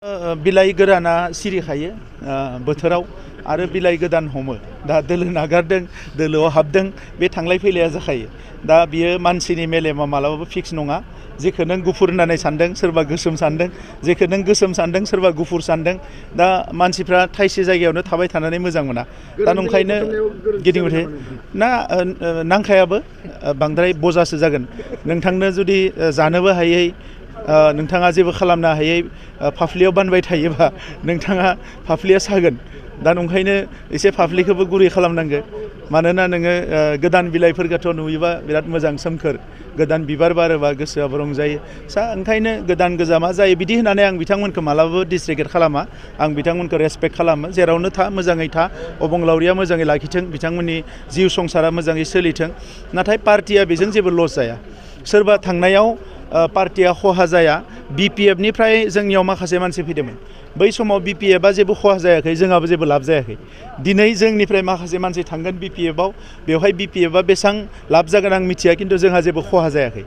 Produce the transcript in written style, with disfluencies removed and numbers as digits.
बिलाइ गोराना सिरिखायो बोथोराव आरो बिलाइ गोदान हमो दा दोलो नागारदों दोलोआव हाबदों बे थांलाय फैलाया जाखायो दा बियो मानसिनि मेलेमा मालाबाबो फिक्स नङा जेखौ नों गुफुर होननानै सानदों सोरबा गोसोम सानदों जेखौ नों गोसोम सानदों सोरबा गुफुर सानदों दा मानसिफ्रा थाइसे जायगायावनो थाबाय थानानै मोजां मोना दा नंखायनो गिदिंबाय थायो ना नांखायाबो बांद्राय बजासो जागोन नोंथांनो जुदि जानोबो हायै नोंथाङा जेबो खालामनो हायै फाफ्लियाव बानबाय थायोबा नोंथाङा फाफ्लिया सागोन दा नंखायनो एसे फाफ्लिखौबो गुरै खालामनांगो मानोना नोङो गोदान बिलाइफोरखौथ' नुयोबा बिराद मोजां सोमखोर गोदान बिबार बारोबा गोसोआबो रंजायो ओंखायनो गोदान गोजामा जायो बिदि होननानै आं बिथांमोनखौ मालाबाबो डिसरेगेट खालामा आं बिथांमोनखौ रेसपेक्ट खालामो जेरावनो था मोजाङै था अबंलावरिया मोजाङै लाखिथों बिथांमोननि जिउ संसारा मोजाङै सोलिथों नाथाय पार्टिया बेजों जेबो लस जाया सोरबा थांनायाव पार्टिया खहा जाया बिपिएफनिफ्राय जोंनियाव माखासे मानसि फैदोंमोन बै समाव बिपिएफआ जेबो खहा जायाखै जोंहाबो जेबो लाब जायाखै दिनै जोंनिफ्राय माखासे मानसि थांगोन बिपिएफआव बेवहाय बिपिएफआ बेसेबां लाब जागोन आं मिथिया खिन्थु जोंहा जेबो खहा जायाखै